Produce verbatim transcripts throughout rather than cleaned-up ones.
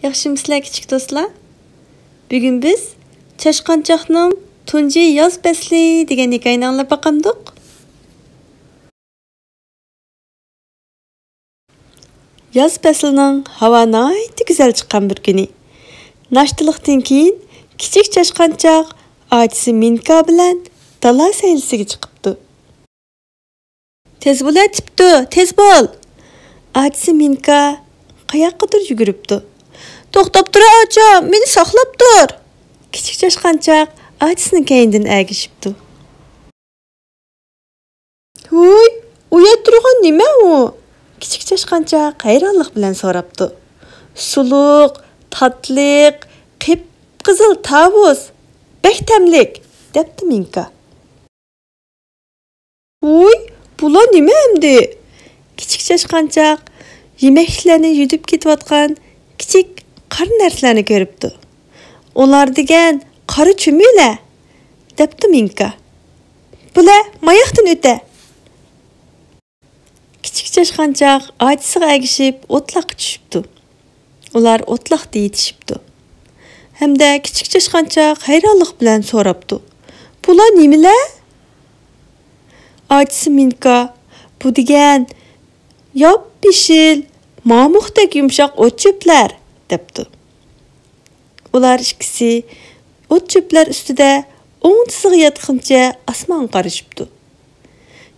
ياخشىمۇسىلەر كىچىك دوستلار؟ بۈگۈن بىز چاشقانچاقنىڭ تۇنجى ياز پەسلى دېگەن ھېكايىنى ئاڭلاپ باقامدۇق؟ ياز پەسلىنىڭ ھاۋا ناھايىتى گۈزەل چىققان بىر كۈنى، ناشتىلىقتىن كېيىن كىچىك چاشقانچاق ئاچىسى مىنكا بىلەن دالا سەيلىسىگە چىقىپتۇ. «تېز بول، تىپتۇ، تېز بول!» ئاچىسى مىنكا قاياققىدۇر يۈگۈرۈپتۇ. «توختاپ تۇر، ئاچا، مېنى ساقلاپ تۇر!» كىچىك چاشقانچاق ئاچىسىنىڭ كەينىدىن ئەگىشىپتۇ. «ھۇي، ئۇ يەتتە تۇرغان نېمە ئۇ؟» كىچىك چاشقانچاق ھەيرانلىق بىلەن سوراپتۇ. «سۇلۇق، تاتلىق، قىپقىزىل تاۋۇز، بەك تەملىك!» دەپتۇ مىنكا. «ۋوي، بۇلار نېمە ئەمدى؟» كىچىك چاشقانچاق يېمەكلىكلەرنى يۈدۈپ كېتىۋاتقان كىچىك قارا نەرسىلەرنى كۆرۈپتۇ. «ئۇلار دېگەن قارا چۈمۈلە!» دەپتۇ مىنكا. «بۇلە ماياقتىن ئۆتە!» كىچىك چاشقانچاق ئاچىسىغا ئەگىشىپ ئوتلاققا چۈشۈپتۇ. ئۇلار ئوتلاقتا يېتىشىپتۇ. ھەمدە كىچىك چاشقانچاق ھەيرانلىق بىلەن سوراپتۇ: «بۇلار نېمىلەر؟» ئاچىسى مىنكا: «بۇ دېگەن ياپيېشىل، مامۇقتەك يۇمشاق ئوت-چۆپلەر» دەپتۇ. ئۇلار ئىككىسى ئوت-چۆپلەر ئۈستىدە ئوڭ تىزىغا ياتقىنىچە ئاسمانغا قارىشىپتۇ.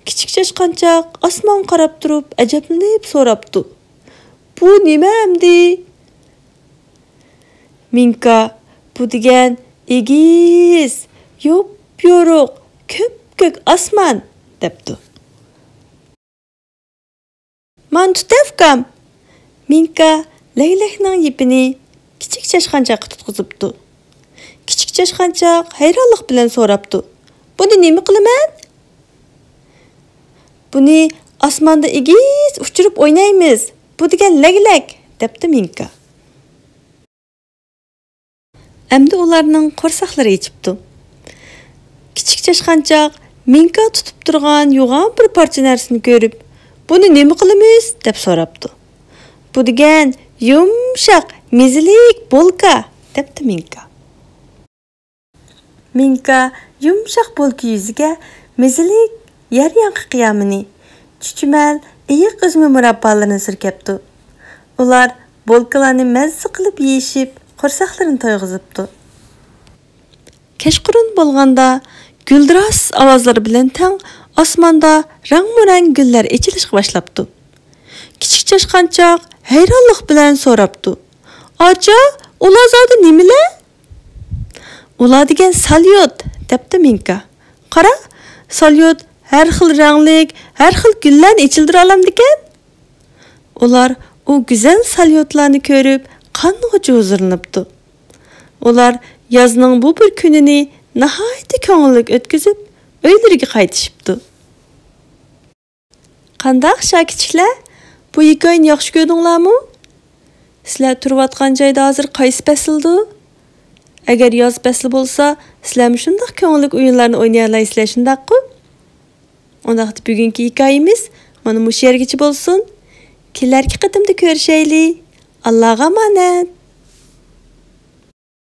كىچىك چاشقانچاق ئاسمانغا قاراپ تۇرۇپ ئەجەبلىنىپ سوراپتۇ: «بۇ نېمە ئەمدى؟» مىنكا: «بۇ دېگەن ئېگىز، يوپيورۇق، كۆپكۆك ئاسمان» دەپتۇ. «مانا تۇت، ئۇكام!» مىنكا لەگلەكنىڭ يىپىنى كىچىك چاشقانچاققا تۇتقۇزۇپتۇ. كىچىك چاشقانچاق ھەيرانلىق بىلەن سوراپتۇ: «بۇنى نېمە قىلىمەن؟» «بۇنى ئاسماندا ئېگىز ئۇچۇرۇپ ئوينايمىز، بۇ دېگەن لەگلەك» دەپتۇ مىنكا. ئەمدى ئۇلارنىڭ قورساقلىرى ئېچىپتۇ. كىچىك چاشقانچاق مىنكا تۇتۇپ تۇرغان يوغان بىر پارچە نەرسىنى كۆرۈپ: «بۇنى نېمە قىلىمىز؟» دەپ سوراپتۇ. «بۇ دېگەن يۇمشاق، مېزىلىك بولكا» دەپتۇ مىنكا. مىنكا يۇمشاق بولكا يۈزىگە مېزىلىك يەر ياڭىقى قىيامىنى، چۈچۈمەل ئېيىق ئۈزمە مۇراببالىرىنى سۈركەپتۇ. ئۇلار بولكىلارنى مەززە قىلىپ يېيىشىپ، قورساقلىرىنى تويغۇزۇپتۇ. كەچقۇرۇن بولغاندا، گۈلدۈراس ئاۋازلىرى بىلەن تەڭ ئاسماندا رەڭمۇرەڭ گۈللەر ئېچىلىشقا باشلاپتۇ. كىچىك چاشقانچاق ھەيرانلىق بىلەن سوراپتۇ: «ئاچا، ئۇلار زادى نېمىلەر؟» «ئۇلار دېگەن ساليۇت» دەپتۇ مىنكا. «قارا، ساليۇت ھەر خىل رەڭلىك، ھەر خىل گۈللەرنى ئېچىلدۇرالامدىكەن!» ئۇلار ئۇ گۈزەل ساليۇتلارنى كۆرۈپ قانغۇچە ھۇزۇرلىنىپتۇ. ئۇلار يازنىڭ بۇ بىر كۈنىنى ناھايىتى كۆڭۈللۈك ئۆتكۈزۈپ، ئۆيلىرىگە قايتىشىپتۇ. قانداق شاكىچىكلەر؟ بۇ ھېكايىنى ياخشى كۆردۈڭلارمۇ؟ سىلەر تۇرۇۋاتقان جايدا ھازىر قايسى پەسىلدۇ؟ ئەگەر ياز پەسلى بولسا، سىلەرمۇ شۇنداق كۆڭۈللۈك ئويۇنلارنى ئوينىيالايسىلەر، شۇنداققۇ؟ ئۇنداقتا بۈگۈنكى ھېكايىمىز مانا مۇشۇ يەرگىچە بولسۇن. كېلەركى قېتىمدا كۆرۈشەيلى. ئاللاغا ئامانەت.